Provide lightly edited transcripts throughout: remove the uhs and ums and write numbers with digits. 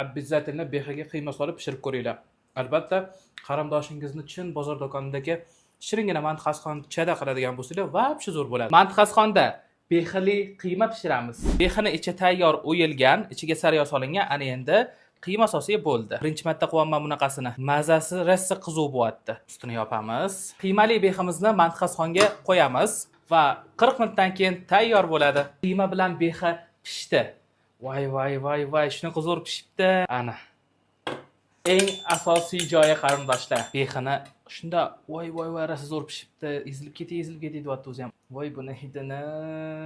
Обязательно behiga qiyma solib pishirib ko'ringlar. Albatta, qarindoshingizni Chin bozor do'konidagi shiringina mantiqasxonchada qiladigan bo'lsanglar, вообще zo'r bo'ladi. Mantiqasxonda behili qiyma pishiramiz. Behini ichi tayyor o'yilgan, ichiga sariyog' solingan, ana endi qiyma solsak bo'ldi. Birinchi marta qilyapman bunaqasini. Mazasi rosa qiziq bo'lyapti. Ustini yopamiz. Qiymali behimizni mantiqasxonga qo'yamiz va 40 minutdan keyin tayyor bo'ladi. Qiyma bilan behi pishdi. Voy voy voy voy, shunaqa zo'r pishibdi. Ana. Eng asosiy joyi, qarindoshlar. Behini shunda, voy voy voy, rosa zo'r pishibdi. Ezilib ketay, ezilib ketay deyapti o'zi ham. Voy, buni hidini.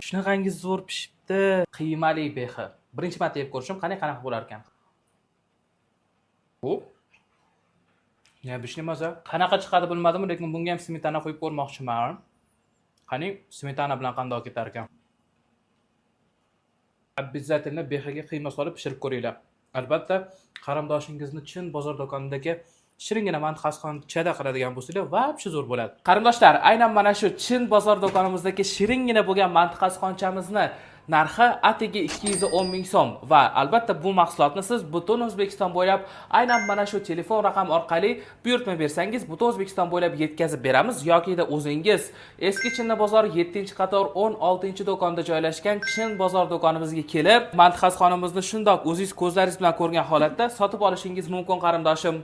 Shunaqangi zo'r pishibdi. Qiymali behi. Birinchi marta yeb ko'rishim, qani qanaqa bo'lar ekan. Bu необычный maza. Qanaqa chiqadi bilmadim, lekin bunga ham smetana qo'yib ko'rmoqchiman. Qani, smetana bilan qandoq ketar ekan. Обязательно behiga qiyma solib pishirib ko'ringlar. Albatta, qarindoshingizni Chin bozor do'konidagi shiringina mantiqasxonchada qiladigan bo'lsanglar, вообще zo'r bo'ladi. Qarindoshlar, aynan mana shu Chin bozor do'konimizdagi shiringina bo'lgan mantiqasxonchamizni narxi atigi 210 ming so'm va albatta bu mahsulotni siz butun O'zbekiston bo'ylab aynan mana shu telefon raqam orqali buyurtma bersangiz, butun O'zbekiston bo'ylab yetkazib beramiz yokida o'zingiz Eski Chinni bozor 7-qator 16-do'konda joylashgan Chin bozor do'konimizga kelib, mantiqasxonamizni shundoq o'zingiz ko'zlaringiz bilan ko'rgan holatda sotib olishingiz mumkin, qarindoshim.